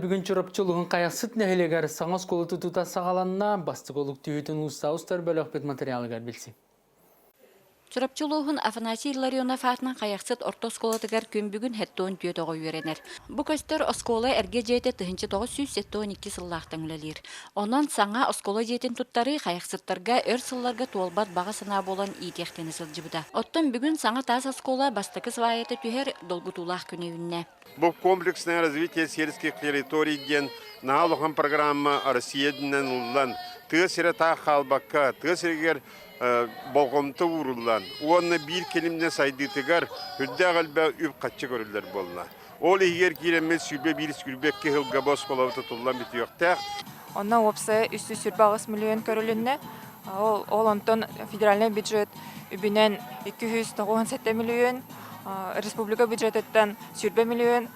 Бүгүн Чурапчы улууһун Хайахсыт нэһилиэгэр саҥа оскуола тутуута саҕаланна. Бастакы олук түһүүтүн уустаа устар бөлөхпүт материалыгар билсиҥ. Чурапчы улууһун Афанасий Илларионов аатынан Хайахсыт орто оскуолатыгар күн бүгүн 74 оҕо үөрэнэр. Бу көстөр оскуола эргэ дьиэтэ 1972 сыллаахтан үлэлиир. Онон саҥа оскуола дьиэтин туттарыы Хайахсыттарга өр сылларга туолбат баҕа санаа буолан иитиэхтэнэ сылдьыбыта. Оттон бүгүн саҥа таас оскуола бастакы сваята түһэр долгутуулаах күнэ үүннэ. Бу комплексное развитие сельских территорий диэн наһаа улахан программа Россия үрдүнэн ылыллан, тыа сирэ таах хаалбакка, тыа сиригэр болҕомто ууруллан уонна биир кэлимнэ сайдыытыгар үрдээх элбэх үп-харчы көрүллэр буолла. Ол иһигэр киирэммит 21 22 сылга бу оскуолабыт тутуллан бүтүөхтээх. Онно уопсайа 328 миллион көрүлүннэ. Ол, ол онтон федеральный бюджет үбүнэн 297 миллион, республика бюджетыттан 20 миллион,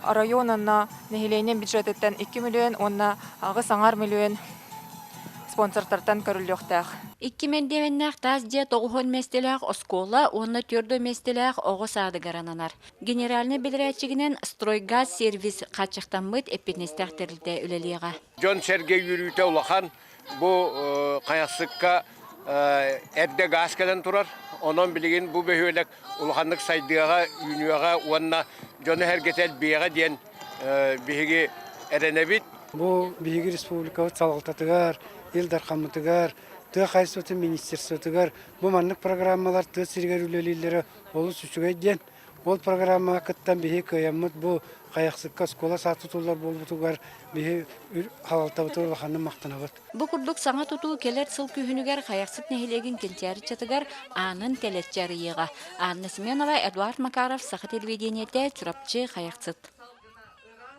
оройуон онно нэһилиэнньэ бюджетыттан 2 миллион уонна 8,5 миллион спонсортартан көрүллүөхтээх. Икки мэндиэмэннээх таас дьиэ тоҕуһун миэстэлээх оскуола уонна түөрт миэстэлээх оҕо саадыгар ананар. Генеральнай бэдэрээччигинэн «Стройгаз сервис» хааччахтаммыт эппиэтинэстээх тэрилтэ үлэлиэҕэ. Дьон-сэргэ үөрүүтэ улахан. Бу Хайахсыкка эрдэ гаас кэлэн турар. Онон билигин бу бөһүөлэк улаханнык сайдыаҕа, үүнүөҕэ уонна дьону сэргэтэ элбиэҕэ диэн биһиги эрэнэбит. Бу биһиги республикабыт салалтатыгар, Ил Дархаммытыгар, тыа хаһаайыстыбатын министерствотыгар бу маннык программалар тыа сиригэр үлэлииллэрэ олус үчүгэй диэн Ол программаҕа кыттан биһи кыайаммыт бу Хайахсыкка оскуола саат тутуллар буолбутугар биһи халалтабытыгар улаханнык махтанабыт. Бу курдук саҥа тутуу кэлэр сыл күһүнүгэр Хайахсыт нэһилиэгин Кэнчээри чатыгар аанын тэлэччи арыйыаҕа. Анна Семенова, Эдуард Макаров, Саха телевидениетэ, Чурапчы, Хайахсыт.